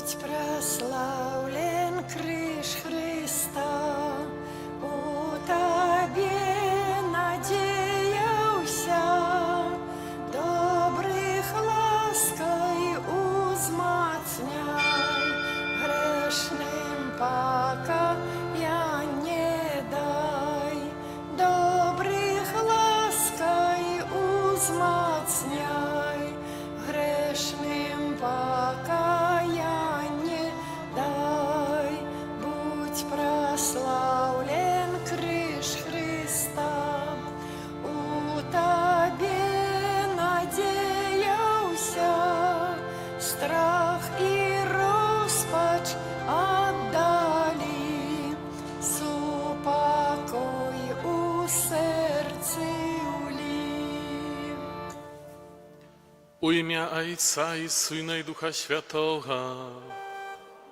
Будь прославлен крыж Христа, у Табе надзея ўся, добрых ласкай узмацняй, грэшным пакаянне дай, добрых ласкай узмацняй, грэшным пакаянне дай. Будь прославлен крыж Христа, у Табе надзея ўся, страх і роспач аддалі, супакой у сэрцы ўлі. У імя Айца і Сына, і Духа Святога.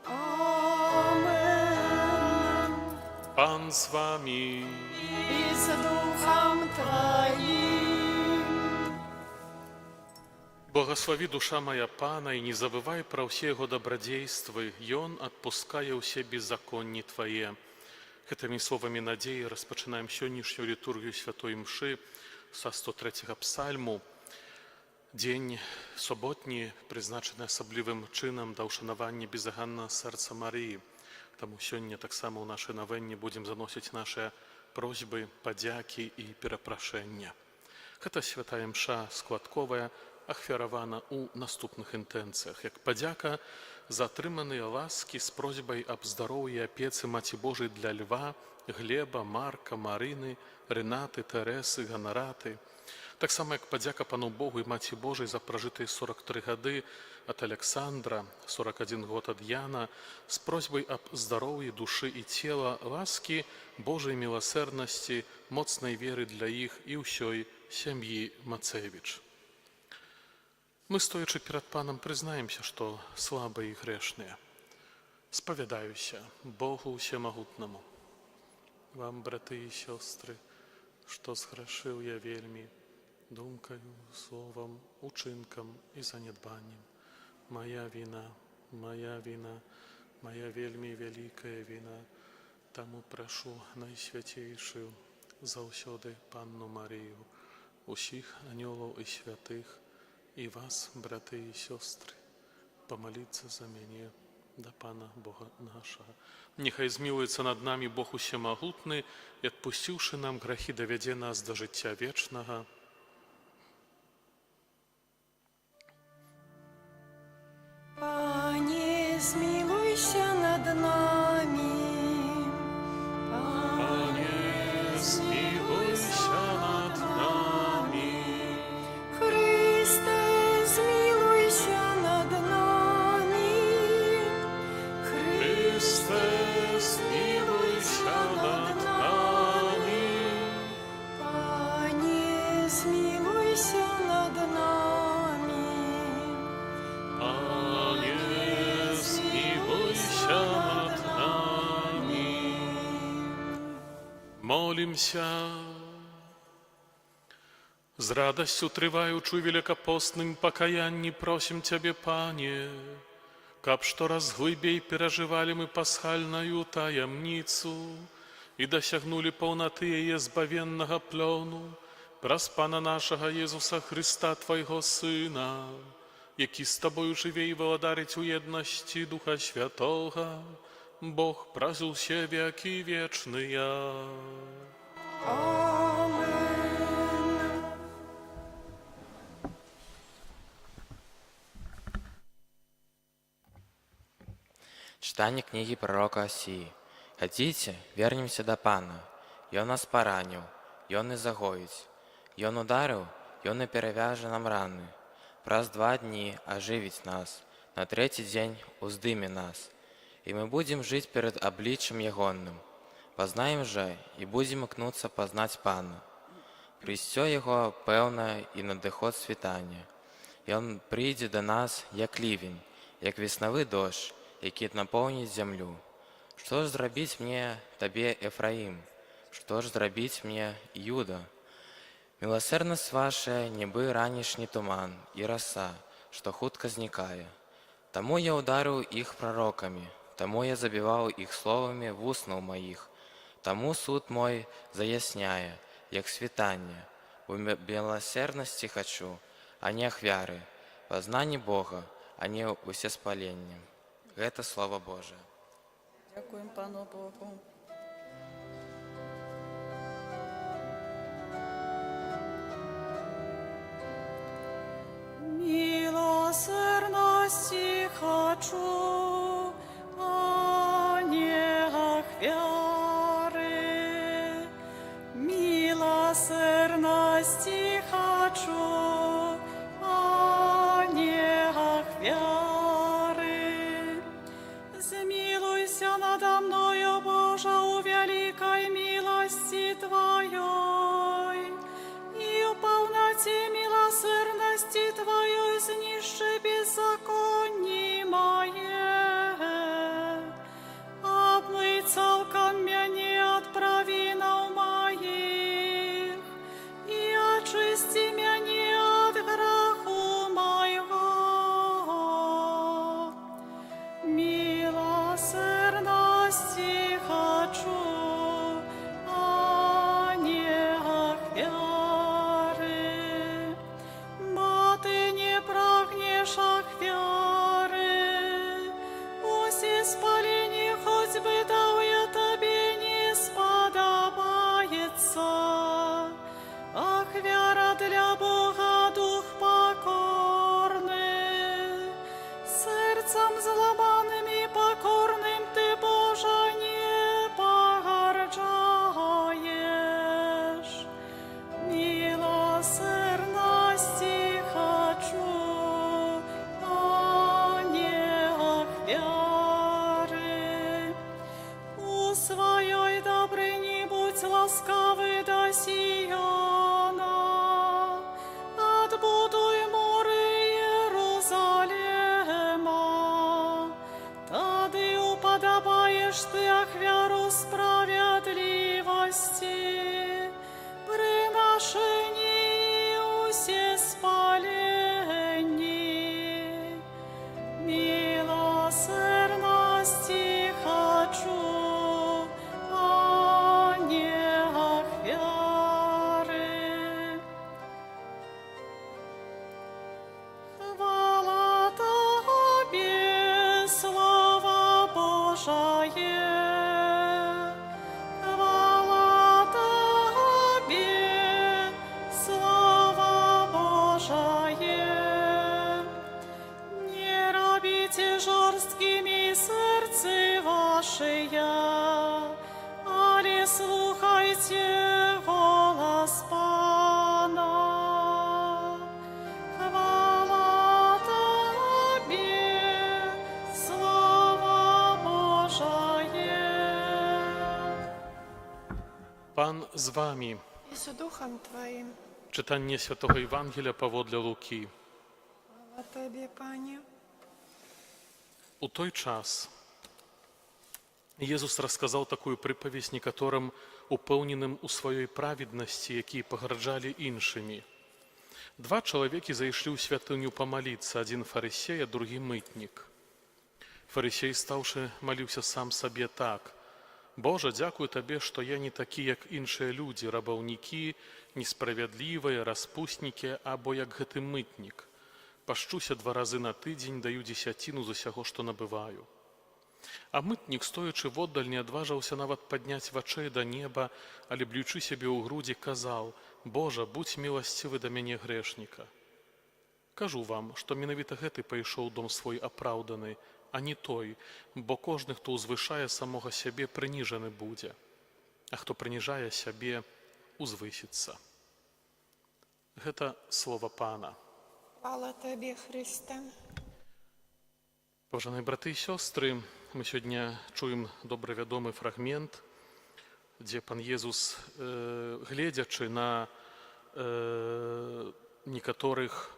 Амен. Пан з вамі. І з духам Тваім. Благаславі, душа мая, Пана, і не забывай пра ўсе Яго дабрадзействы. Ён адпускае ўсе беззаконні твае. Гэтымі словамі надзеі распачынаем сённяшнюю літургію святой Імшы са 103 псальму. Дзень суботні прызначаны асаблівым чынам да ўшанавання Беззаганнага Сэрца Марыі. Таму сёння таксама ў нашай навэнні будзем заносіць нашыя просьбы, падзякі і перапрашэння. Гэта святая імша складковая ахвяравана ў наступных інтэнцыях, як падзяка за атрыманыя ласкі з просьбай аб здароўі і апецы Маці Божай для Льва, Глеба, Марка, Марыны, Рэнаты, Тэрэсы, Ганараты. Таксама як падзяка Пану Богу і Маці Божай за пражытыя 43 гады ад Аляксандра, 41 год ад Яна, з просьбай аб здароўі душы і цела, ласкі Божай міласэрнасці, моцнай веры для іх і ўсёй сям'і Мацэвіч. Мы, стоячы перад Панам, прызнаемся, што слабыя і грэшныя. Спавядаюся Богу Усемагутнаму, вам, браты і сёстры, што зграшыў я вельмі думкаю, словам, учынкам і занядбаннем. Мая віна, мая віна, мая вельмі вялікая віна. Таму прашу Найсвяцейшую заўсёды Панну Марыю, усіх анёлаў і святых, і вас, браты і сёстры, памаліцца за мяне да Пана Бога нашага. Няхай змілуецца над намі Бог Усемагутны і, адпусціўшы нам грахі, давядзе нас да жыцця вечнага. Пане, змілуйся над намі. Пане, змілуйся над намі. Хрысце, змілуйся над намі. Хрысце, змілуйся над намі. Пане, змілуйся над намі. Пане, змілуйся над намі. Молімся. З радасцю трываючы ў велікапостным пакаянні, просім Цябе, Пане, каб штораз глыбей перажывалі мы пасхальную таямніцу і дасягнулі паўнаты яе збавеннага плёну, праз Пана нашага Езуса Хрыста, Твайго Сына, які з Табою жыве і валадарыць у еднасці Духа Святога, Бог праз усе вякі вечныя. Амен. Чытанне кнігі прарока Асіі. Хадзіце, вернемся да Пана. Ён нас параніў, Ён і загоіць. Ён ударыў, Ён і перавяжа нам раны. Праз 2 дні ажывіць нас, на трэці дзень уздыме нас. І мы будзем жыць перад абліччам Ягоным. Пазнаем жа і будзем імкнуцца пазнаць Пана. Прыйсцё Яго пэўнае і надыход світання. Ён прыйдзе да нас, як лівень, як веснавы дождж, які напоўніць зямлю. Што ж зрабіць мне табе, Эфраім? Што ж зрабіць мне, Юда? Міласэрнасць ваша, нібы ранішні туман і раса, што хутка знікае. Таму я ударыў іх прарокамі, таму я забіваў іх словамі вуснаў маіх, таму суд мой заясняе, як світанне, бо міласэрнасці хачу, а не ахвяры, пазнанне Бога, а не ўсеспаленне. Гэта Слова Божае. Дзякуем Пану Богу. Міласэрнасці хачу, а не ахвяры. Міласэрнасці хачу, а не ахвяры. Змілуйся нада мною, Божа, у вялікай міласці Тваёй, і ў паўнаце міласэрнасці Тваёй знішчы беззаконні мае. Абмый цалкам мяне ад правінаў маіх, і ачысці мяне ад граху майго. Міласэрнасці хачу, а не ахвяры. Бо ты не прагнеш ахвяры, усеспаленне хоць бы даў я табе, не спадабаецца. Ахвяра для Бога — дух пакорны. Сэрцам зламаным і пакорным ты, Божа, не пагарджаеш. Міласэрнасці хачу, а не ахвяры. У сваёй дабрыні будзь ласкавы да Сіёна, адбудуй муры Ерузалема. Тады упадабаеш ты ахвяру справядлівасці, прынашэнні і ўсеспаленні. Міласэрнасці хачу, а не ахвяры. Хвала Табе, Слова Божае. Хвала Табе, Слова Божае. Не рабіце жорсткімі сэрцы вашыя, але слухайце голас Пана. Хвала Табе, Слова Божае. Пан з вамі. І з духам Тваім. Чытанне Святога Евангелля паводле Лукі. Хвала Табе, Пане. У той час Езус расказаў такую прыпавесць некаторым упэўненым у сваёй праведнасці, якія пагарджалі іншымі. Два чалавекі зайшлі ў святыню памаліцца, адзін фарысей, а другі мытнік. Фарысей, стаўшы, маліўся сам сабе так: «Божа, дзякую табе, што я не такі, як іншыя людзі, рабаўнікі, несправядлівыя, распуснікі або як гэты мытнік. Пашчуся два разы на тыдзень, даю дзесяціну з усяго, што набываю». А мытнік, стоячы воддаль, не адважыўся нават падняць вачэй да неба, але, б'ючы сябе ў грудзі, казаў: «Божа, будзь міласцівы да мяне, грэшніка». Кажу вам, што менавіта гэты пайшоў у дом свой апраўданы, а не той, бо кожны, хто ўзвышае самога сябе, прыніжаны будзе, а хто прыніжае сябе, узвысіцца. Гэта слова Пана. Хвала Табе, Хрысце. Паважаныя браты і сёстры, мы сёння чуем добра вядомы фрагмент, дзе пан Езус, гледзячы на некаторых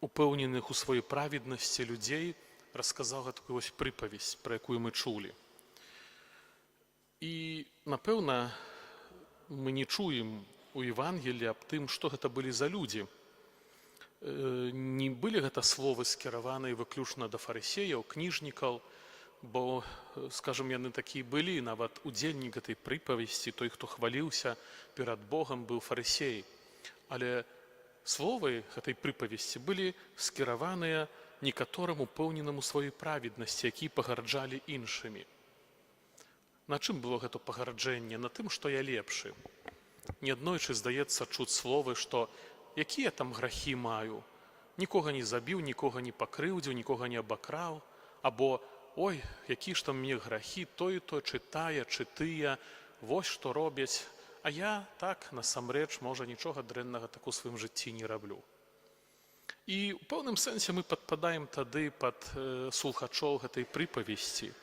упэўненых у сваёй праведнасці людзей, расказаў такую вось прыпавесць, пра якую мы чулі. І, напэўна, мы не чуем у Евангеллі аб тым, што гэта былі за людзі. Не былі гэта словы скіраваныя выключна да фарысеяў, кніжнікаў, бо, скажем, яны такія былі, нават удзельнік гэтай прыпавесці, той, хто хваліўся перад Богам, быў фарысей. Але словы гэтай прыпавесці былі скіраваныя некаторым упэўненым у сваёй праведнасці, які пагарджалі іншымі. На чым было гэта пагарджэнне? На тым, што я лепшы. Неаднойчы, здаецца, чуць словы, што якія там грахі маю, нікога не забіў, нікога не пакрыўдзіў, нікога не абакраў, або ой, які ж там мне грахі, той то чытае, чы тыя, вось што робяць, а я так насамрэч, можа, нічога дрэннага так у сваім жыцці не раблю. І ў пэўным сэнсе мы падпадаем тады пад слухачоў гэтай прыпавесці,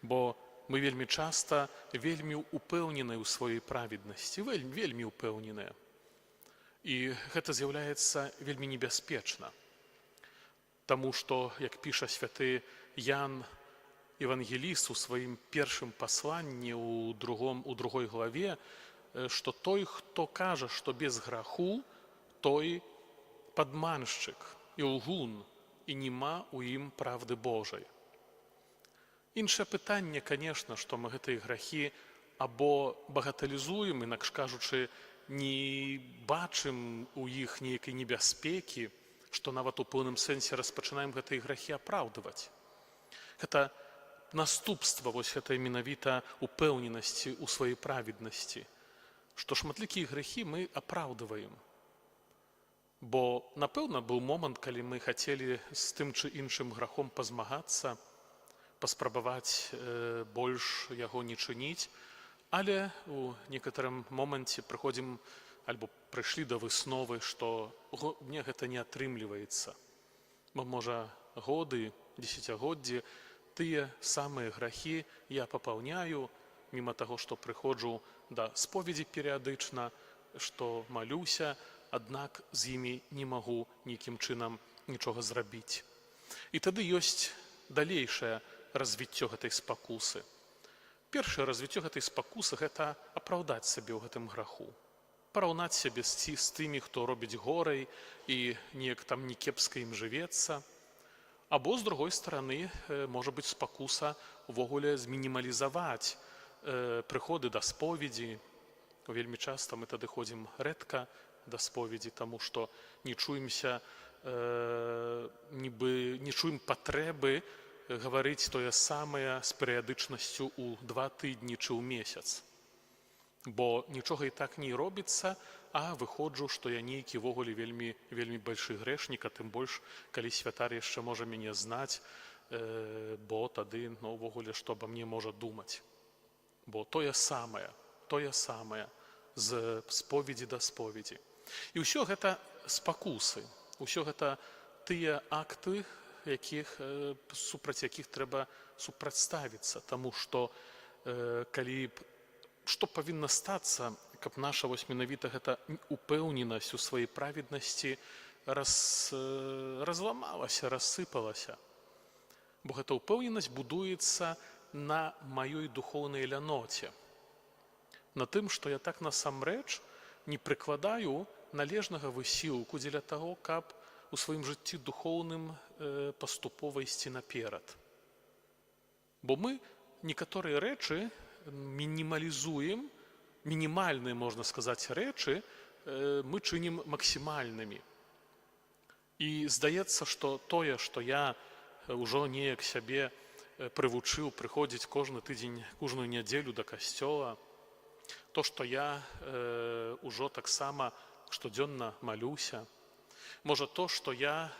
бо мы вельмі часта вельмі упэўнены ў сваёй праведнасці, вельмі, вельмі упэўненыя. І гэта з'яўляецца вельмі небяспечна. Таму што, як піша святы Ян Евангеліст у сваім першым пасланні у другой главе, што той, хто кажа, што без граху, той падманшчык і лгун, і нема ў ім правды Божай. Іншае пытанне, конечно, што мы гэтыя грахі або багаталізуем, інакш кажучы, не бачым у іх нейкай небяспекі, што нават у пэўным сэнсе распачынаем гэтыя грахі апраўдваць. Гэта наступства вось гэтай менавіта упэўненасці ў сваёй праведнасці, што шматлікія грахі мы апраўдваем. Бо, напэўна, быў момант, калі мы хацелі з тым чы іншым грахом пазмагацца, паспрабаваць больш яго не чыніць, але у некаторым моманце прыходзім альбо прыйшлі да высновы, што мне гэта не атрымліваецца. Бо, можа, годы, дзесяцігоддзі тыя самыя грахі я папаўняю, міма таго, што прыходжу да споведзі перыядычна, што малюся, аднак з імі не магу нейкім чынам нічога зрабіць. І тады ёсць далейшае развіццё гэтай спакусы. Першае развіццё гэтай спакусы — гэта апраўдаць сабе ў гэтым граху. Параўнаць сябе з тымі, хто робіць горай і неяк там не кепска ім жывецца. Або, з другой стороны, можа быць спакуса увогуле змінімалізаваць прыходы да споведзі. Вельмі часта мы тады ходзім рэдка да споведзі, таму што не чуемся, нібы не чуем патрэбы гаварыць тое самае з перыядычнасцю ў 2 тыдні чы ў месяц. Бо нічога і так не робіцца, а выходжу, што я нейкі ўвогуле вельмі, вельмі большы грэшнік, а тым больш, калі святар яшчэ можа мяне знаць, бо тады, ну, увогуле, што аба мне можа думаць. Бо тое самае з споведзі да споведзі. І ўсё гэта спакусы, ўсё гэта тыя акты, супраць якіх трэба супрацьставіцца, таму што калі б, што павінна стацца, каб наша вось менавіта гэта упэўненасць у сваёй праведнасці разламалася, рассыпалася. Бо гэта ўпэўненасць будуецца на маёй духоўнай ляноце. На тым, што я так насамрэч не прыкладаю належнага высілку дзеля таго, каб у сваім жыцці духоўным паступова ісці наперад. Бо мы некаторыя рэчы мінімалізуем, мінімальныя, можна сказаць, рэчы мы чынім максімальнымі. І здаецца, што тое, што я ўжо неяк сябе прывучыў прыходзіць кожны тыдзень, кожную нядзелю да касцёла, то, што я ўжо таксама штодзённа малюся, можа, то, што я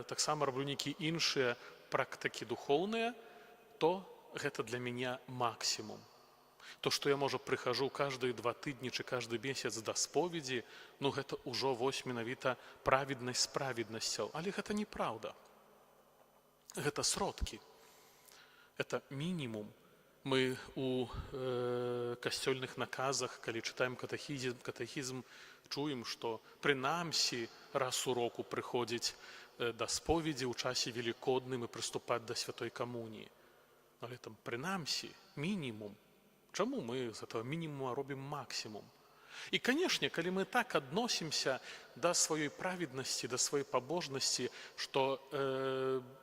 таксама раблю нейкія іншыя практыкі духоўныя, то гэта для мяне максімум. То, што я, можа, прыхожу каждыя 2 тыдні чы каждый месяц да споведзі, ну, гэта ўжо вось менавіта праведнасць з праведнасцяў. Але гэта неправда. Гэта сродкі. Это мінімум. Мы у касцёльных наказах, калі чытаем катэхізм, чуем, што прынамсі раз у року прыходзіць да споведзі ў часе велікодным і прыступаць да святой камуніі. Але там прынамсі мінімум. Чаму мы з этого мінімума робім максімум? І, канешне, калі мы так адносімся да сваёй праведнасці, да сваёй пабожнасці, што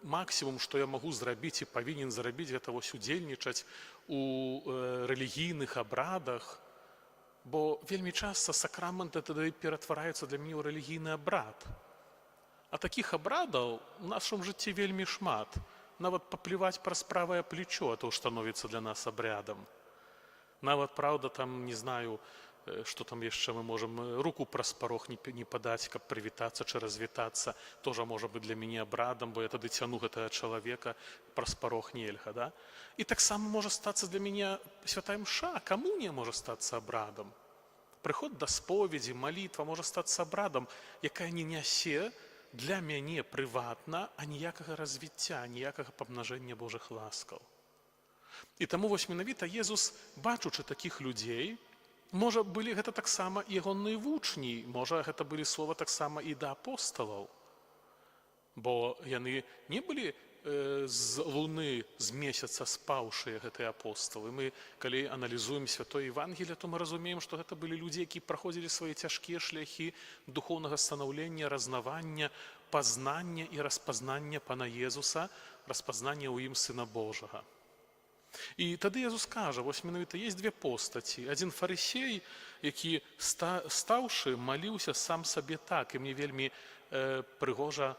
максімум, што я магу зрабіць і павінен зрабіць, гэта вось удзельнічаць у рэлігійных абрадах, бо вельмі часта сакраменты тады ператвараюцца для мяне ў рэлігійны абрад. А такіх абрадаў у нашым жыцці вельмі шмат. Нават папляваць праз правае плечо, это уж становіцца для нас абрядам. Нават, праўда, там, не знаю, што там яшчэ мы можам, руку праз парог не падаць, каб прывітацца ці развітацца, тоже можа быць для мяне абрадам, бо я тады цяну гэтага чалавека, праз парог нельга, да? І таксама можа стацца для мяне святая мша, камунія можа стацца абрадам. Прыход да споведзі, малітва можа стацца абрадам, якая не нясе для мяне прыватна аніякага развіцця, ніякага памнажэння Божых ласкаў. І таму вось менавіта Езус, бачучы такіх людзей, можа, былі гэта таксама і ягоныя вучні, можа, гэта былі слова таксама і да апосталаў. Бо яны не былі з луны, з месяца спаўшыя, гэтыя апосталы. Мы, калі аналізуем святое Евангелие, то мы разумеем, што гэта былі людзі, якія праходзілі свае цяжкія шляхі духоўнага станаўлення, разнавання, пазнання і распазнання Пана Езуса, распазнання ў ім Сына Божага. І тады Езус кажа, вось менавіта есть две постаці. Адзін фарысей, які, стаўшы, маліўся сам сабе так, і мне вельмі прыгожа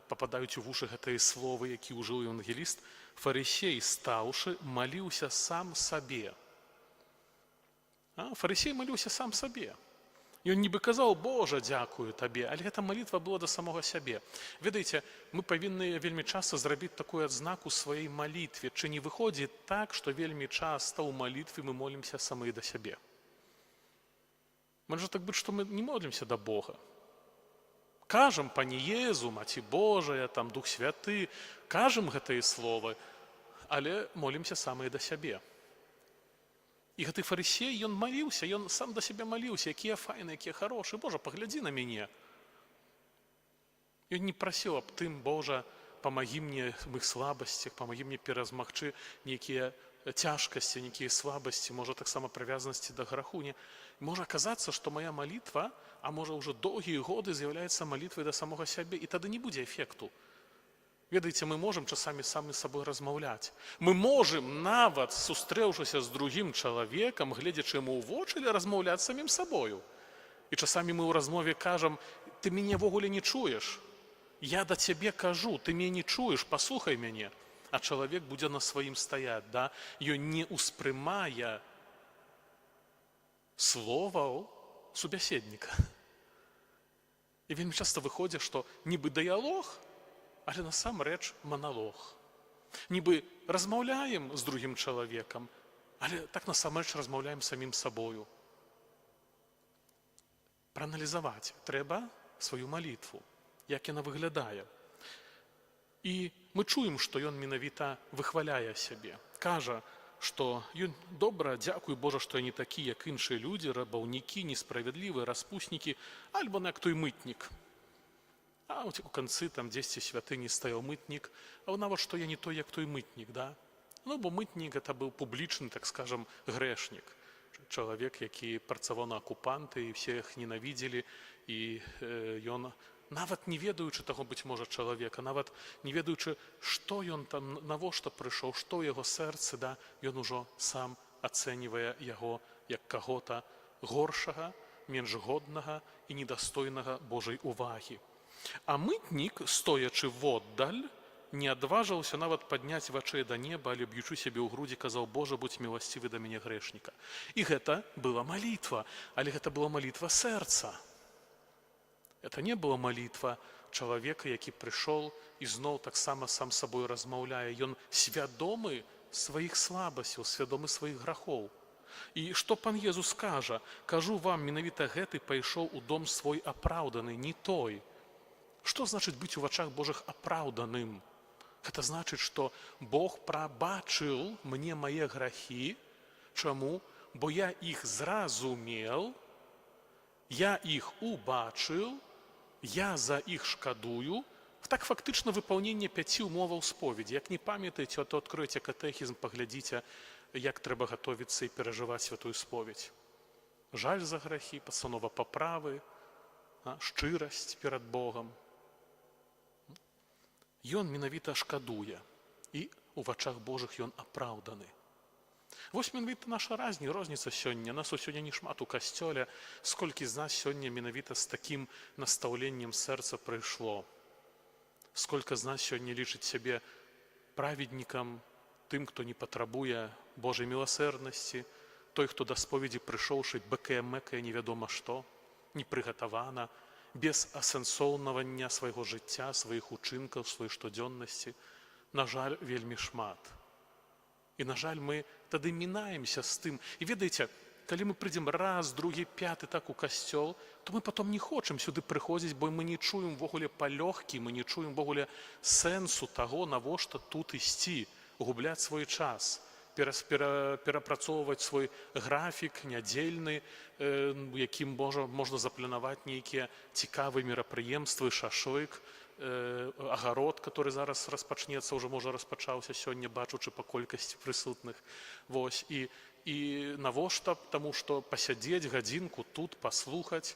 пападаюць у вушы гэтыя словы, які ўжыў евангеліст: фарысей, стаўшы, маліўся сам сабе. А, фарысей маліўся сам сабе. Ён нібы казаў: «Божа, дзякую табе», але гэта малітва была да самога сябе. Ведаеце, мы павінны вельмі часта зрабіць такую адзнаку сваёй малітве, чы не выходзіць так, што вельмі часта ў малітве мы молімся самыя да сябе. Можа так быць, што мы не молімся да Бога. Кажам: «Пане Езу, Маці Божая, там, Дух Святы», кажам гэтыя словы, але молімся самыя да сябе. І гэты фарысей, ён маліўся, ён сам да сябе маліўся: «Які я файны, які я харошы, Божа, паглядзі на мяне». Ён не прасіў аб тым: «Божа, памагі мне в моих слабасцях, памагі мне перазмагчы нейкія цяжкасці, нейкія слабасці, можа, таксама прывязанасці да граху». Не. Можа аказацца, што моя малітва, а можа, ўжо доўгія годы з'яўляецца малітвай да самога сябе, і тады не будзе эфекту. Ведаеце, мы можам часамі самі з сабой размаўляць. Мы можам нават, сустрэўшыся з другім чалавекам, гледзячы яму ў вочы, размаўляць з самім сабою. І часамі мы ў размове кажам: «Ты мяне ўвогуле не чуеш. Я да цябе кажу, ты мяне не чуеш, паслухай мяне». А чалавек будзе на сваім стаяць, да? Ён не ўспрымае словаў субяседніка. І вельмі часта выходзіць, што нібы дыялог, але насамрэч маналог. Нібы размаўляем з другім чалавекам, але так насамрэч размаўляем з самім сабою. Прааналізаваць трэба сваю малітву, як яна выглядае. І мы чуем, што ён менавіта выхваляе сябе. Кажа, што ён добра, дзякуй, Божа, што я не такі, як іншыя людзі, рабаўнікі, несправядлівыя, распуснікі, альбо як той мытнік. А у канцы там дзесьці святыні стаяў мытнік, а нават што я не той, як той мытнік, да? Ну, бо мытнік это быў публічны, так скажем, грэшнік. Чалавек, які працаваў на акупанты, і все іх ненавідзелі, і ён, нават не ведаючы таго, быць можа, чалавека, нават не ведаючы, што ён там, навошта прыйшоў, што ў яго сэрцы, да, ён ужо сам ацэньвае яго як каго-то горшага, менш годнага і недастойнага Божай увагі. А мытнік, стоячы воддаль, не адважыўся нават падняць вачэй да неба, але, б'ючы сябе ў грудзі, казаў: «Божа, будзь міласцівы да мяне, грэшніка». І гэта была малітва, але гэта была малітва сэрца. Это не была малітва чалавека, які прыйшоў і зноў таксама сам з сабой размаўляе. Ён свядомы сваіх слабасцяў, свядомы сваіх грахоў. І што пан Езус кажа? «Кажу вам, менавіта гэты пайшоў у дом свой апраўданы, не той». Што значыць быць у вачах Божых апраўданым? Гэта значыць, што Бог прабачыў мне мае грахі. Чаму? Бо я іх зразумеў, я іх убачыў, я за іх шкадую. Так фактычна выпаўненне пяці умоваў споведзі. Як не памятаеце, то откройте катэхізм, паглядзіце, як трэба гатовіцца і перажываць святую споведзь. Жаль за грахі, пастанова паправы, шчырасць перад Богам. Ён менавіта шкадуе, і у вачах Божых ён апраўданы. Вось менавіта наша розніца сёння. Нас сёння не шмат у касцёле. Сколькі з нас сёння менавіта з такім настаўленнем сэрца прыйшло? Сколько з нас сёння лічыць сябе праведнікам, тым, хто не патрабуе Божай міласэрнасці, той, хто да споведзі прыйшоўшы, бэкае, мэкае невядома што, непрыгатавана, без асэнсоўнавання свайго жыцця, сваіх учынкаў, сваёй штодзённасці? На жаль, вельмі шмат. І, на жаль, мы тады мінаемся з тым. І ведаеце, калі мы прыйдзем раз, другі, пяты так у касцёл, то мы потом не хочам сюды прыходзіць, бо мы не чуем увогуле палёгкі, мы не чуем увогуле сэнсу таго, навошта тут ісці, губляць свой час, перапрацоўваць свой графік нядзельны, якім можна запланаваць нейкія цікавыя мерапрыемствы, шашлык, агарод, который зараз распачнецца, ўжо, можа, распачаўся сёння, бачучы па колькасці прысутных. Вось, і навошта? Таму што пасядзець гадзінку тут, паслухаць,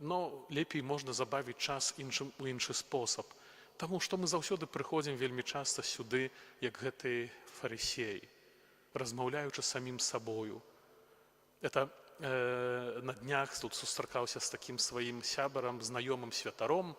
но лепей можна забавіць час у іншы спосаб. Таму што мы заўсёды прыходзім вельмі часта сюды, як гэты фарысей, размаўляючы з самім сабою. Это на днях тут сустракаўся з такім сваім сябарам, знаёмым святаром.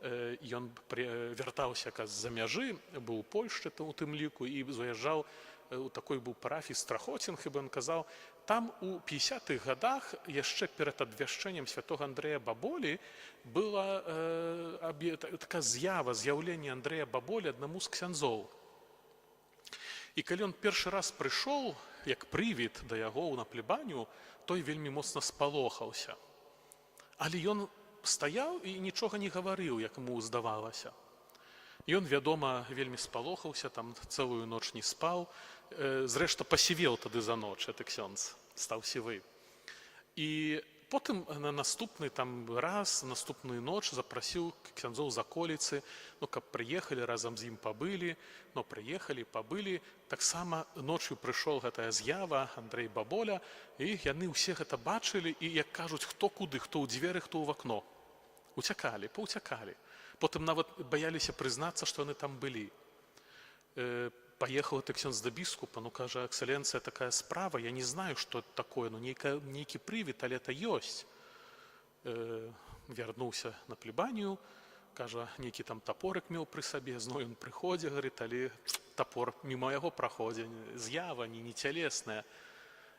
Ён вяртаўся з-за мяжы, быў у Польшчы то у тым ліку і заязджаў у такой быў парафіі Страхоцін, хіба ён казаў, там у 50-х годах, яшчэ перад абвяшчэннем святого Андрэя Баболі, была такая з'ява, з'яўленне Андрэя Баболі аднаму з ксяндзоў. І калі ён першы раз прыйшоў, як прывід, да яго на плебанію, той вельмі моцна спалохаўся. Але ён стаяў і нічога не гаварыў, як яму здавалася. Ён, вядома, вельмі спалохаўся, там цэлую ноч не спаў. Зрэшты, пасівеў тады за ноч гэты ксёндз, стаў сівы. І потым на наступны там раз, наступную ноч запрасіў ксяндзоў з аколіцы, ну, каб прыехалі, разам з ім пабылі. Но прыехалі, пабылі. Таксама ноччу прыйшоў гэтая з'ява, Андрэй Баболя, і яны ўсе гэта бачылі і, як кажуць, хто куды, хто ў дзверы, хто ў вакно. Уцякалі, паўцякалі. Потым нават баяліся прызнацца, што яны там былі. Паехаў гэты ксёндз да біскупа, ну, кажа: «Эксцэленцыя, такая справа, я не знаю, што это такое, ну, нейкі прывід, але это ёсць». Вярнуўся на плебанію, кажа, нейкі там топорик меў пры сабе, зноў ён прыходзіць, говорит, але топор мімо яго праходзіць, з'ява не цялесная.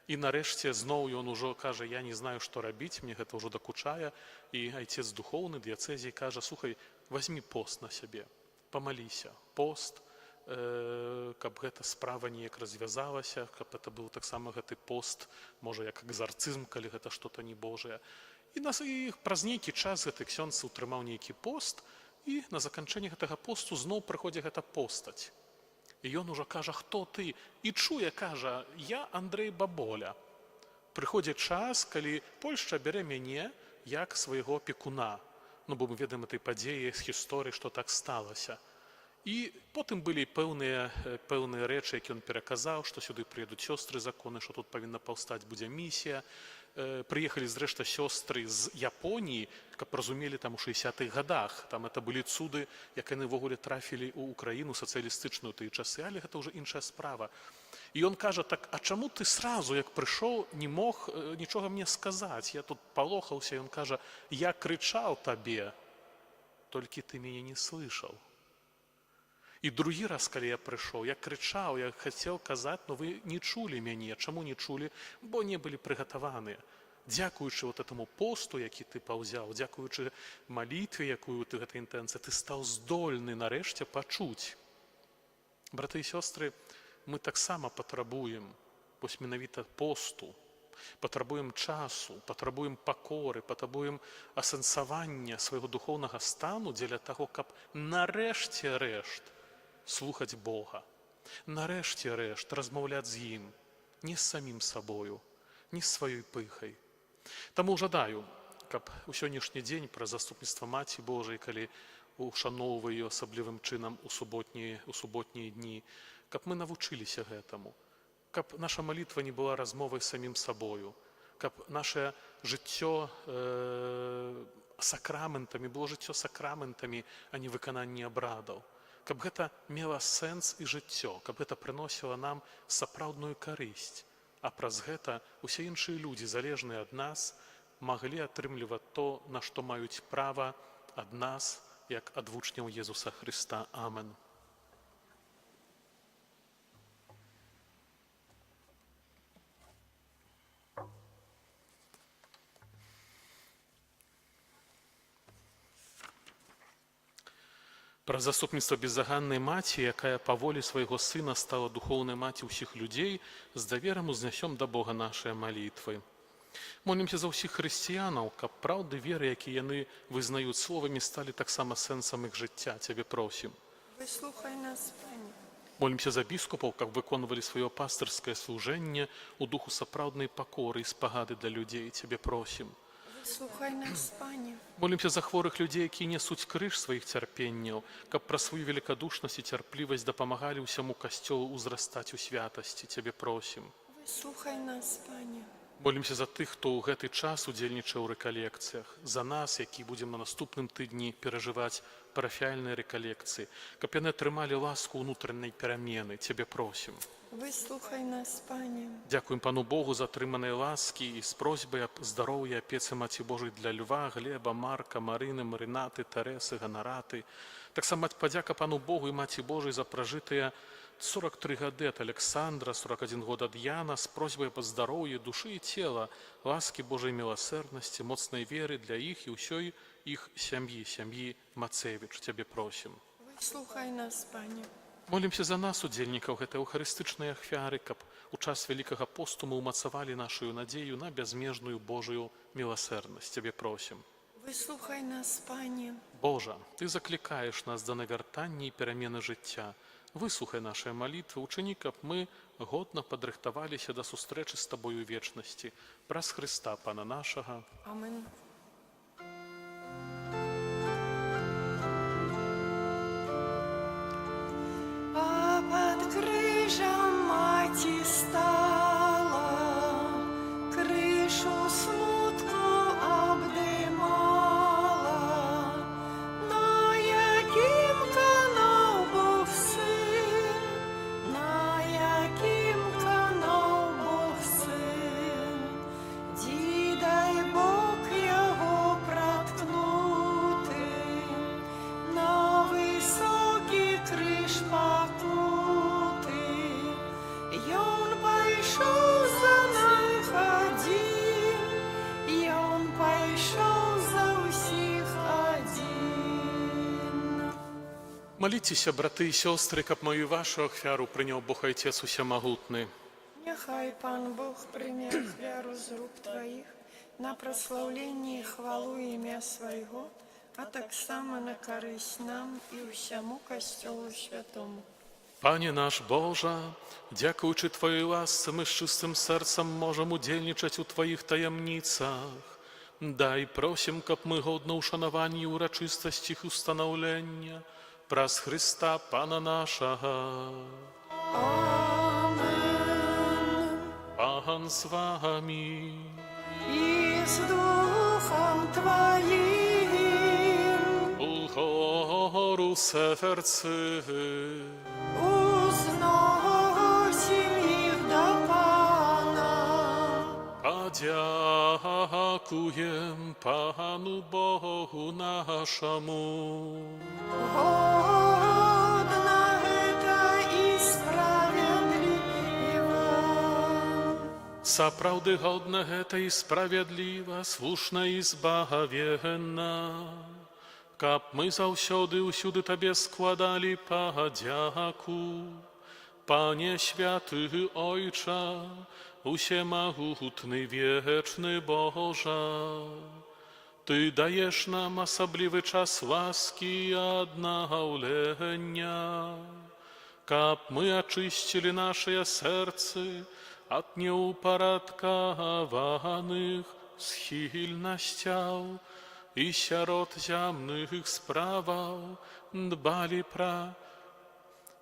І нарэшце зноў ён ужо кажа: «Я не знаю, што рабіць, мне гэта ўжо дакучае». І айцец духоўны дыяцэзіі кажа: «Слухай, возьми пост на сябе, памаліся, пост, каб гэта справа неяк развязалася, каб это быў таксама гэты пост, можа, як экзарцызм, калі гэта что-то не Божае». І праз нейкі час гэты ксёндз утрымаў нейкі пост, і на заканчэнне гэтага посту зноў прыходзіць гэта постаць. І ён ужо кажа: «Хто ты?» І чуе, кажа: «Я Андрэй Баболя. Прыходзіць час, калі Польшча бярэ мяне як свайго апекуна». Ну, бо мы ведаем этой падзеі з гісторыі, што так сталася. І потым былі пэўныя рэчы, які ён пераказаў, што сюды прыедуць сёстры законы, што тут павінна паўстаць будзе місія. Прыехалі, зрэшта, сёстры з Японіі, каб разумелі, там у 60-х годах. Там это былі цуды, як яны ўвогуле трафілі ў Украіну сацыялістычную тыя часы, але гэта ўжо іншая справа. І ён кажа: «Так, а чаму ты сразу, як прыйшоў, не мог нічога мне сказаць? Я тут палохаўся». Ён кажа: «Я крычаў табе, толькі ты мяне не слышал. І другі раз, калі я прыйшоў, я крычаў, я хацеў казаць, но вы не чулі мяне». Чаму не чулі? Бо не былі прыгатаваныя. Дзякуючы вот этому посту, які ты паўзяў, дзякуючы малітве, якую ты, гэта інтэнцыя, ты стаў здольны нарэшце пачуць. Браты і сёстры, мы таксама патрабуем вось менавіта посту, патрабуем часу, патрабуем пакоры, патрабуем асэнсавання свайго духоўнага стану дзеля таго, каб нарэшце рэшт слухаць Бога, нарэшце рэшт размаўляць з ім, не з самім сабою, не з сваёй пыхай. Таму жадаю, каб у сённяшні дзень праз заступніцтва Маці Божай, калі ушаноўвае ее асаблівым чынам у суботнія дні, каб мы навучыліся гэтаму. Каб наша малітва не была размовай з самім сабою, каб наше жыццё сакраментамі было жыццё сакраментамі, а не выкананне абрадаў. Каб гэта мела сэнс і жыццё, каб гэта прыносіла нам сапраўдную карысць. А праз гэта усе іншыя людзі, залежныя ад нас, маглі атрымліваць то, на што маюць права ад нас, як ад вучняў Езуса Хрыста. Амен. Праз заступніцтва беззаганнай маці, якая па волі свайго сына стала духоўнай маці ўсіх людзей, з даверам узнесём да Бога нашыя малітвы. Молімся за ўсіх хрысціянаў, каб праўды веры, якія яны вызнаюць словамі, сталі таксама сэнсам іх жыцця, цябе просім. Выслухай нас, Пане. Молімся за біскупаў, каб выконвалі сваё пастырскае служэнне ў духу сапраўднай пакоры і спагады для людзей, цябе просім. Выслухай нас, Пане. Молімся за хворых людзей, якія несуць крыж сваіх цярпенняў, каб праз сваю велікадушнасць і цярплівасць дапамагалі ўсяму касцёлу ўзрастаць у святасці, цябе просім. Выслухай нас, Пане. Молімся за тых, хто ў гэты час удзельнічае ў рэкалекцыях, за нас, які будзем на наступным тыдні перажываць парафіяльныя рэкалекцыі, каб яны атрымалі ласку ўнутранай перамены, цябе просім. Выслухай нас, Пане. Дзякуем пану Богу за атрыманыя ласкі і з просьбай аб здароўі, апецы Маці Божай для Льва, Глеба, Марка, Марыны, Марынаты, Тарэсы, Ганараты. Таксама падзяка пану Богу і Маці Божай за пражытыя 43 гады ад Александра, 41 год ад Яна з просьбай аб здароўі душы і цела, ласкі Божай міласэрнасці, моцнай веры для іх і ўсёй іх сям'і, сям'і Мацевіч, цябе просім. Выслухай нас, Пане. Молімся за нас, удзельнікаў гэтай эўхарыстычнай ахвяры, каб у час вялікага посту мы ўмацавалі нашу надзею на бязмежную Божую міласэрнасць. Цябе просім. Выслухай нас, Пане. Божа, Ты заклікаеш нас да навяртання і перамены жыцця. Выслухай нашыя малітвы, учыні, каб мы годна падрыхтаваліся да сустрэчы з Табою ў вечнасці. Праз Хрыста, Пана нашага. Амен. А пад крыжам маці стала, крыж у смутку абдымала, на якім канаў Бог сын, на якім канаў Бог сын, Дзе дай Бог яго праткнуты, на высокі крыж пакуты. Ён пайшоў за нас адзін, Ён пайшоў за ўсіх адзін. Маліцеся, браты і сёстры, каб маю і вашу ахвяру прыняў Бог Айцец усемагутны. Няхай Пан Бог прыме ахвяру з рук Тваіх на праслаўленне і хвалу імя Свайго, а таксама на карысць нам і ўсяму Касцёлу святому. Пане наш Божа, дзякуючы Тваёй ласцы мы з чыстым сэрцам можам удзельнічаць у Тваіх таямніцах. Дай, просім, каб мы годна ўшанавалі ўрачыстасць іх устанаўлення праз Хрыста Пана нашага. Амен. Пан з вамі. І з духам Тваім. Угору сэрцы. Узносім іх да Пана. Падзякуем Пану Богу нашаму. Годна гэта і справядліва. Сапраўды годна гэта і справядліва, слушна і збавенна, каб мы заўсёды ўсюды табе складалі падзяку. Пане святы Ойча, усемагутны вечны Божа, Ты даеш нам асаблівы час ласкі і аднаўлення, каб мы ачысцілі нашыя сэрцы ад неўпарадкаваных схільнасцяў і сярод зямных справаў дбалі пра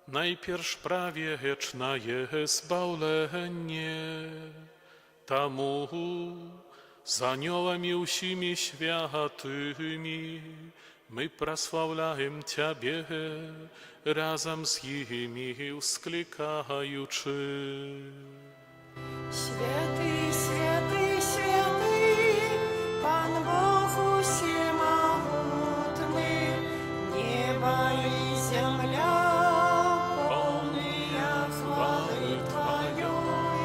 Найперш пра вечнае збаўленне. Таму з анёламі ўсімі святымі мы праслаўляем Цябе, разам з імі ўсклікаючы. Святы, святы, святы, Пан Бог усемагутны, неба і зямля поўныя хвалы Тваёй.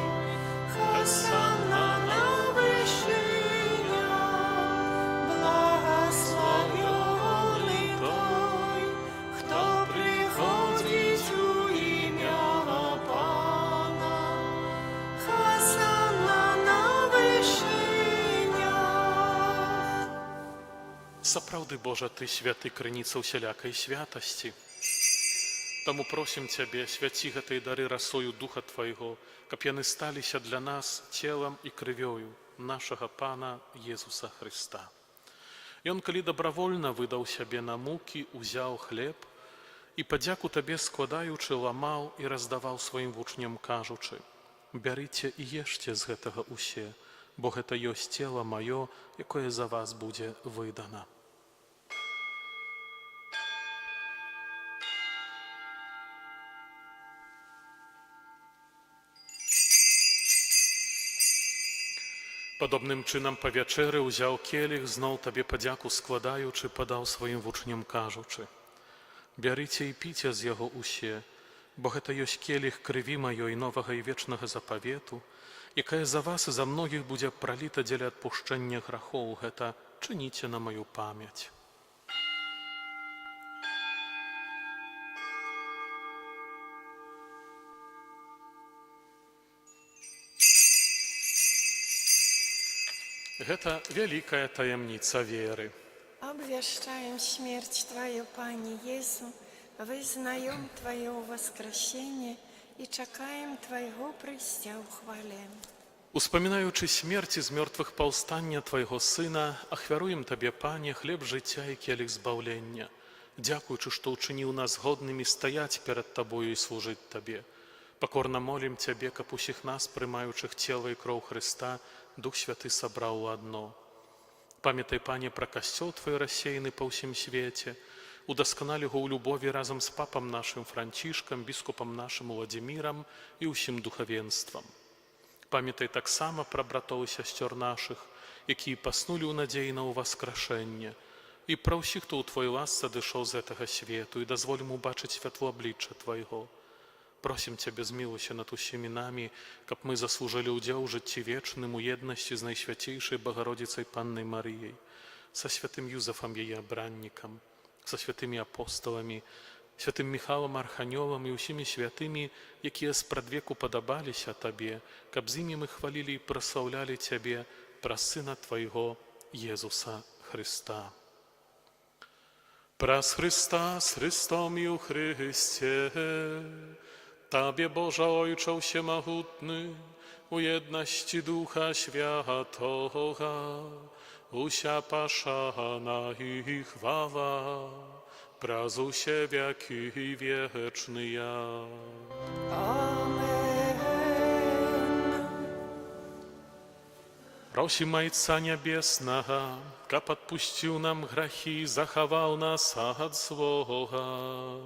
Хасанна на вышынях, благаслаўлёны той, хто прыходзіць у імя Пана. Хасанна на вышынях. Сапраўды, Божа, Ты святы, крыніца ўсялякай святасці. Таму просім Цябе, свяці гэтыя дары расою Духа Твайго, каб яны сталіся для нас целам і крывёю нашага Пана Езуса Хрыста. Ён, калі добравольна выдаў сябе на мукі, узяў хлеб і, падзяку Табе складаючы, ламаў і раздаваў сваім вучням, кажучы: «Бярыце і ешце з гэтага ўсе, бо гэта ёсць цела маё, якое за вас будзе выдана». Падобным чынам па вячэры ўзяў келіх, зноў Табе падзяку складаючы, падаў сваім вучням, кажучы: «Бярыце і піце з яго ўсе, бо гэта ёсць келіх крыві маёй, новага і вечнага запавету, якая за вас і за многіх будзе праліта дзеля адпушчэння грахоў. Гэта чыніце на маю памяць». Гэта вялікая таямніца веры. Обвящаем смерть Твою, Пане Иису, вызнаем Твое воскресение и чакаем Твоего прыйсця ў хвале. Успамінаючы смерць і з мёртвых паўстання Твайго Сына, ахвяруем Табе, Пане, хлеб жыцця і келіх збаўлення, дзякуючы, што ўчыніў нас годнымі стаяць перад Табою і служыць Табе. Пакорна молім Цябе, каб усіх нас, прымаючых цела і кроў Хрыста, Дух Святы сабраў у адно. Памятай, Пане, пра Касцёл Твой, рассеяны па ўсім свеце, удасканаль яго ў любові разам з папам нашым Францішкам, біскупам нашым Уладзімірам і ўсім духавенствам. Памятай таксама пра братоў і сясцёр нашых, якія паснулі ў надзеі на ўваскрашэнне, і пра ўсіх, хто ў Твоей ласцы адышоў з гэтага свету, і дазволь ім убачыць святло аблічча Твайго. Просім Цябе, змілуйся над усімі намі, каб мы заслужылі ўдзел у жыцці вечным у еднасці з Найсвяцейшай Багародзіцай Паннай Марыяй, са святым Юзафам, яе абраннікам, са святымі апосталамі, святым Міхалам Арханёлам і ўсімі святымі, якія спрадвеку падабаліся Табе, каб з імі мы хвалілі і праслаўлялі Цябе праз Сына Твайго Езуса Хрыста. Праз Хрыста, з Хрыстом і ў Хрысце, Табе, Божа Ойча ўсемагутны, у еднасці Духа Святога, уся пашана і хвала, праз усе вякі вечныя. Амен. Просім Айца Нябеснага, каб адпусціў нам грахі і захаваў нас ад злога.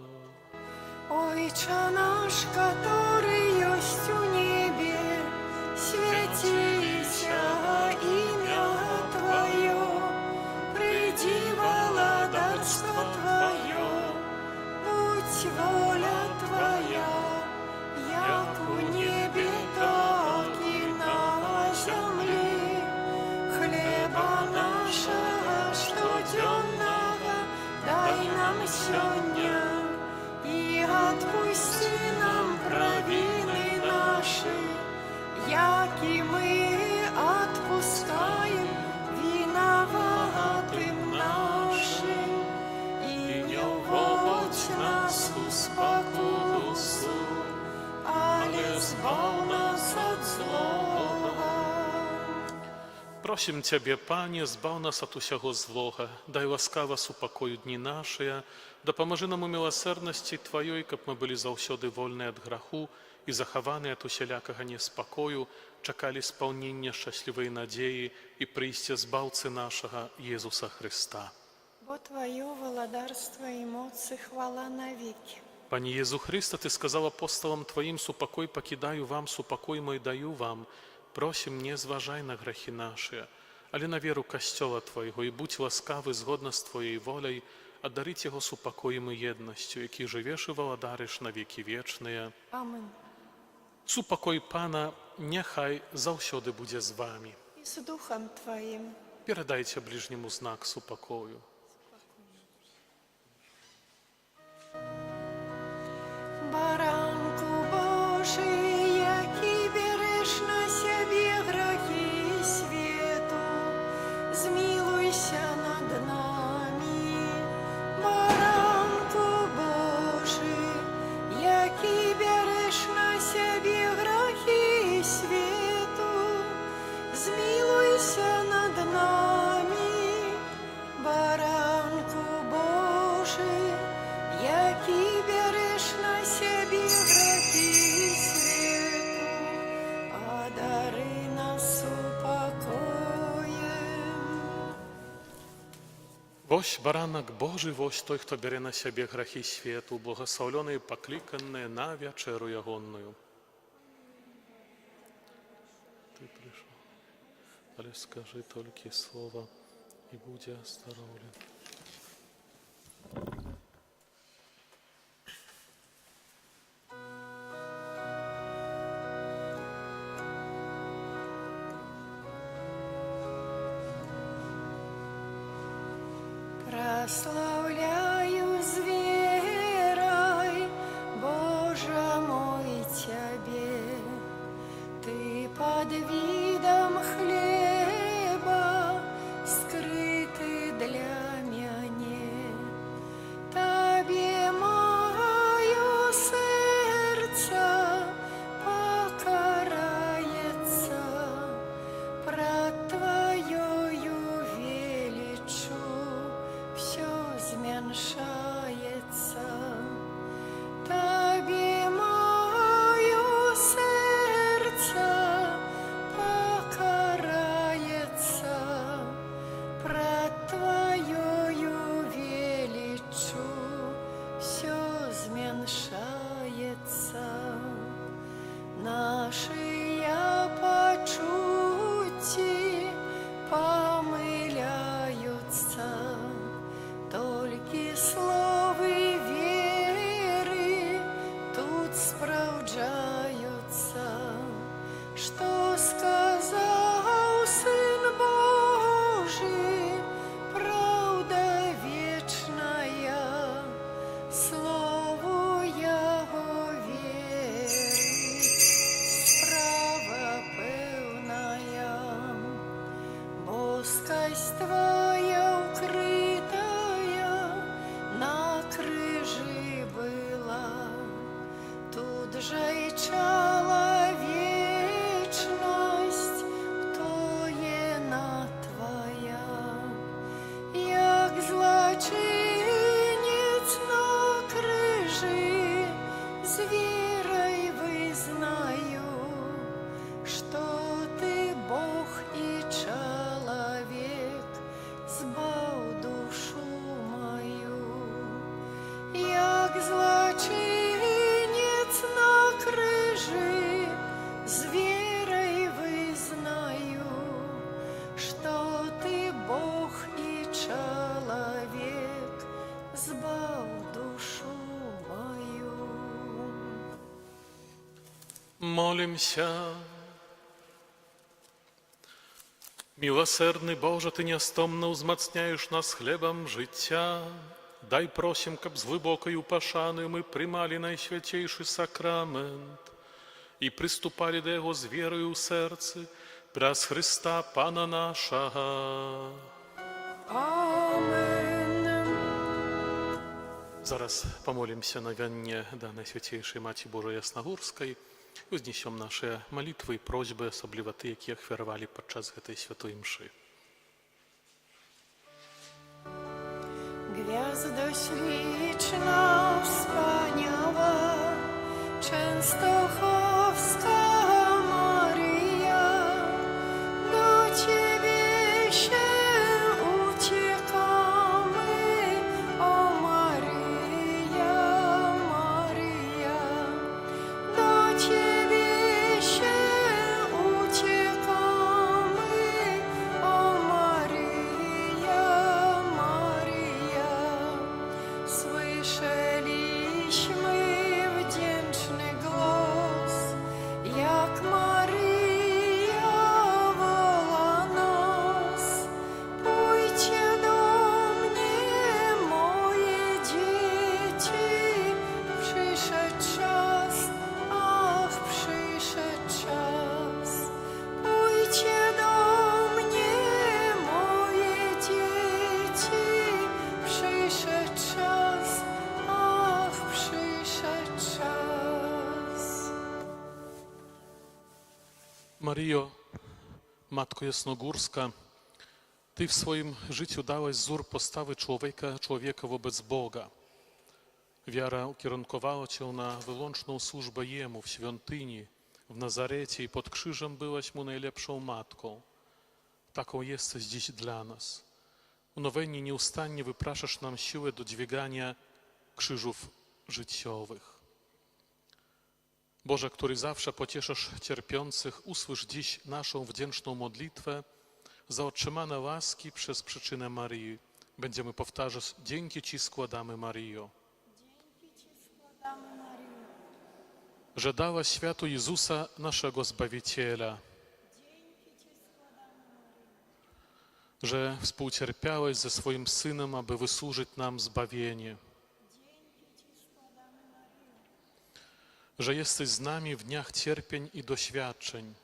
Ойча наш, каторы ёсць у небе, свяціся імя Тваё, прыйдзі валадарства Тваё, будзь воля Твая, як у небе, так і на зямлі. Хлеба нашага штодзённага дай нам сёння, і адпусці нам правіны нашы, як і мы адпускаем вінаватым нашым, і не ўводзь нас у Просім Цябе, Пане, збаў нас ад усяго злога, дай ласкава супакой у дні нашыя, дапамажы нам у міласэрнасці Тваёй, каб мы былі заўсёды вольныя ад граху і захаваныя ад усялякага неспакою, чакалі спаўнення шчаслівай надзеі і прыйсця Збаўцы нашага Езуса Хрыста. Бо Тваё валадарства і моц і хвала навекі. Пане Езу Хрысце, Ты сказаў апосталам Тваім: «Супакой пакідаю вам, супакой мой даю вам». Просім, не зважай на грахі нашы, але на веру Касцёла Твайго, і будзь ласкавы згодна з Тваёй воляй, адарыць яго супакоем і еднасцю, які жывеш і валадарыш на векі вечныя. Амен. Супакой Пана няхай заўсёды будзе з вамі. І з духам Тваім. Перадайце бліжняму знак супакою. Баранку Божы, які бярэш на сябе грахі свету, змілуйся над намі. Баранку Божы, які бярэш на сябе грахі свету, змілуйся над намі. Баранку Божы, які бярэш на сябе грахі свету, адары нас супакоем. Вось Баранак Божы, вось той, хто бярэ на сябе грахі свету, благаслаўлёныя пакліканыя на вячэру ягоную. Ты прыйшоў, але скажы толькі слова, і будзе аздароўлены. Праслаўляю з верай, Божа мой, Цябе. Ты пад відам хлеба скрыты для мяне. Табе маё сэрца пакараецца, прад Тваёю веліччу ўсё змяншаецца. Табе маё сэрца пакараецца, прад Тваёю веліччу ўсё змяншаецца. Нашыя пачуцці памыляюцца, толькі словы веры тут спраўджаюцца. Што сказаў Сын Божы, праўда вечная, слову Яго верыць, справа пэўная. Боскасць Твая укрытая на крыжы была, тут жа і чалавечнасць утоена Твая. Як злачынец на крыжы, з верай вызнаю, што Ты Бог і чалавек, збаў душу маю. Як злачынец на крыжы, з верай вызнаю, што Ты Бог і чалавек, збаў душу маю. Молімся. Міласэрны Божа, Ты нястомна ўзмацняеш нас хлебам жыцця. Дай, просім, каб з глыбокаю пашанаю мы прымалі найсвяцейшы сакрамэнт і прыступалі да яго з вераю ў сэрцы, праз Хрыста Пана нашага. Амен. Зараз памолімся навенне да Найсвяцейшай Маці Божай Яснагурскай. Узнесем нашы малітвы і просьбы, асабліва тыя, якія ахвяравалі падчас гэтай святой імшы. Gwiazdo śliczna, wspaniała, Częstochowska Maryja, do Ciebie się uciekamy, o Maryja, Maryja. Do Ciebie się uciekamy, o Maryja, Maryja. Słyszeliśmy wdzięczny głos, jak Maryja woła nas. Pójdźcie do mnie, moje dzieci, przyszedł czas, ach, przyszedł czas. Pójdźcie do mnie, moje dzieci, przyszedł czas, ach, przyszedł czas. Maryjo, Matko Jasnogórska, Ty w swoim życiu dałaś wzór postawy człowieka wobec Boga. Wiara ukierunkowała Cię na wyłączną służbę Jemu w świątyni, w Nazarecie i pod krzyżem byłaś Mu najlepszą matką. Taką jesteś dziś dla nas. W nowennie nieustannie wypraszasz nam siłę do dźwigania krzyżów życiowych. Boże, który zawsze pocieszasz cierpiących, usłysz dziś naszą wdzięczną modlitwę za otrzymane łaski przez przyczynę Maryi. Będziemy powtarzać: dzięki Ci składamy, Maryjo, Dzięki Ci składamy, Maryjo. Że dałaś światu Jezusa, naszego Zbawiciela, Dzięki Ci składamy, Maryjo. Że współcierpiałeś ze swoim Synem, aby wysłużyć nam zbawienie, Dzięki Ci składamy, Maryjo. Że jesteś z nami w dniach cierpień i doświadczeń,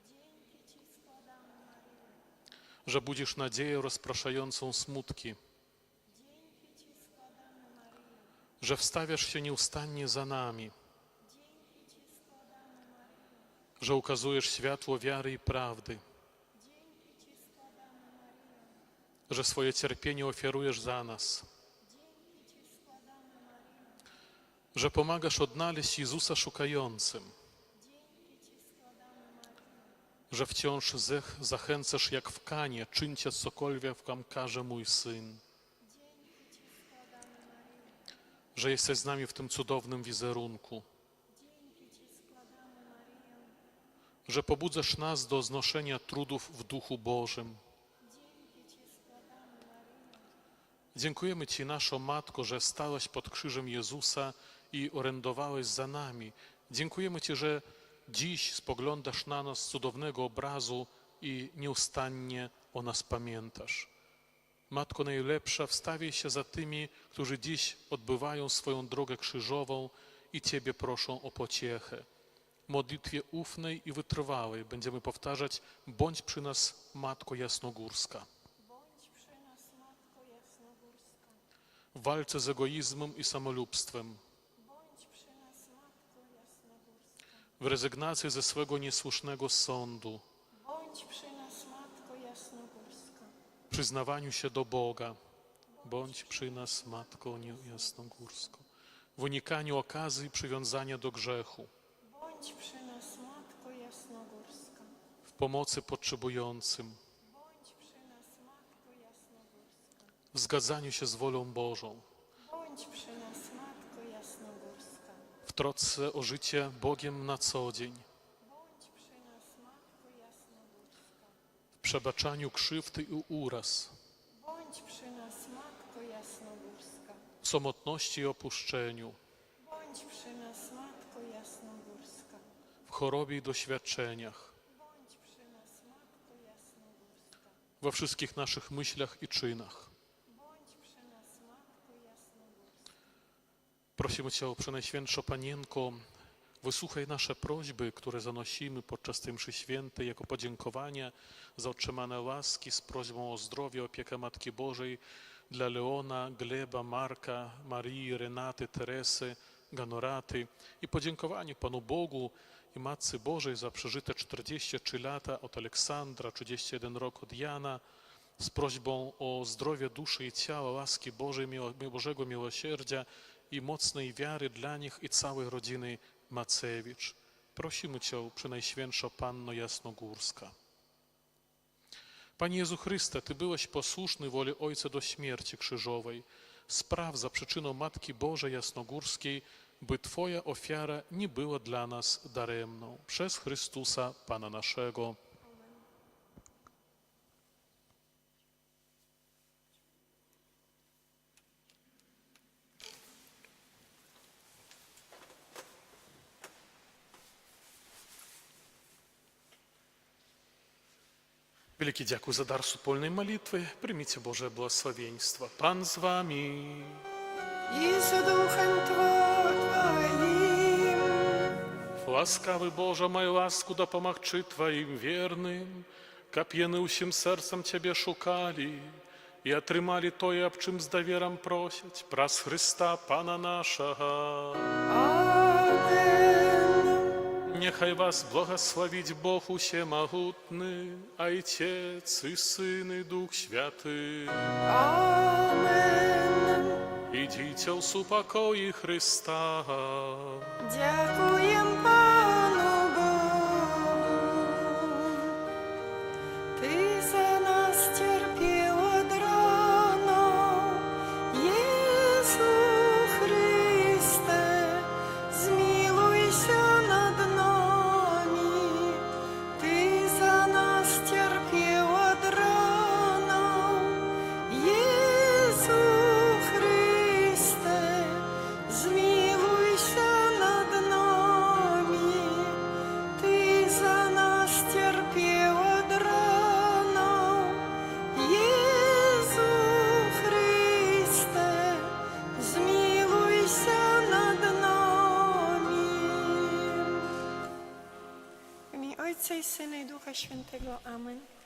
Dzięki Ci składamy, Maryjo. Że budzisz nadzieję rozpraszającą smutki, Dzięki Ci składamy, Maryjo. Że wstawiasz się nieustannie za nami, Dzięki Ci składamy, Maryjo. Że ukazujesz światło wiary i prawdy, Dzięki Ci składamy, Maryjo. Że swoje cierpienie ofiarujesz za nas, Dzięki Ci składamy, Maryjo. Że pomagasz odnaleźć Jezusa szukającym, Dzięki Ci składamy, Maryjo. Że wciąż zachęcasz jak w Kanie, czyńcie cokolwiek wam każe mój Syn, Dzięki Ci składamy, Maryjo. Że jesteś z nami w tym cudownym wizerunku, Dzięki Ci składamy, Maryjo. Że pobudzasz nas do znoszenia trudów w duchu Bożym. Dzięki Ci składamy, Maryjo. Dziękujemy Ci, naszo Matko, że stałaś pod krzyżem Jezusa i orędowałeś za nami. Dziękujemy Ci, że dziś spoglądasz na nas z cudownego obrazu i nieustannie o nas pamiętasz. Matko najlepsza, wstawiaj się za tymi, którzy dziś odbywają swoją drogę krzyżową i Ciebie proszą o pociechę. W modlitwie ufnej i wytrwałej będziemy powtarzać: bądź przy nas, Matko Jasnogórska. Bądź przy nas, Matko Jasnogórska. W walce z egoizmem i samolubstwem, Bądź przy nas, Matko Jasnogórska. W rezygnacji ze swego niesłusznego sądu, Bądź przy nas, Matko Jasnogórska. W przyznawaniu się do Boga, bądź przy nas, Matko Jasnogórsko, w unikaniu okazji przywiązania do grzechu, Bądź przy nas, Matko Jasnogórska. W pomocy potrzebującym, Bądź przy nas, Matko Jasnogórska. W zgadzaniu się z wolą Bożą, Bądź przy nas, Matko Jasnogórska. W trosce o życie Bogiem na co dzień, Bądź przy nas, Matko Jasnogórska. W przebaczaniu krzywdy i uraz, Bądź przy nas, Matko Jasnogórska. W samotności i opuszczeniu, Bądź przy nas, Matko Jasnogórska. W chorobie i doświadczeniach, Bądź przy nas, Matko Jasnogórska. We wszystkich naszych myślach i czynach. Bądź przy nas, Matko Jasnogórska. Prosimy Cię, Przenajświętszo Panienko, wysłuchaj nasze prośby, które zanosimy podczas tej mszy świętej jako podziękowania za otrzymane łaski z prośbą o zdrowie, opiekę Matki Bożej dla Leona, Gleba, Marka, Marii, Renaty, Teresy, Ganoraty i podziękowanie Panu Bogu I Matce Bożej za przeżyte 43 lata od Aleksandra, 31 rok od Jana, z prośbą o zdrowie duszy i ciała, łaski Bożej, Bożego miłosierdzia i mocnej wiary dla nich i całej rodziny Macewicz. Prosimy Cię, Przenajświętsza Panno Jasnogórska. Panie Jezu Chryste, Ty byłeś posłuszny woli Ojca do śmierci krzyżowej. Spraw za przyczyną Matki Bożej Jasnogórskiej, by Twoja ofiara nie była dla nas daremną. Przez Chrystusa, Pana naszego. Wielki dziękuję za dar супольnej молитwy. Przyjmijcie Boże błogosławieństwo. Pan z wami. I z duchem Twoim. Ласкавы Божа, май ласку дапамагчы Тваім верным, каб яны ўсім сэрцам Цябе шукалі і атрымалі тое, аб чым з даверам просяць, праз Хрыста Пана нашага. Amen. Няхай вас благаславіць Бог усемагутны, Айцец і Сын і Дух Святы. Amen. Ідзіце ў супакоі Хрыста. Дзякуем Пану Богу. Ты за нас церпеў ад ранаў, Езу Хрысце, змілуйся над намі. Ты за нас церпеў ад ранаў, Езу Хрысце, змілуйся над намі. Ты за нас церпеў ад ранаў, Езу Хрысце, змілуйся над намі. W imię Ojca i Syna i Ducha Świętego. Amen.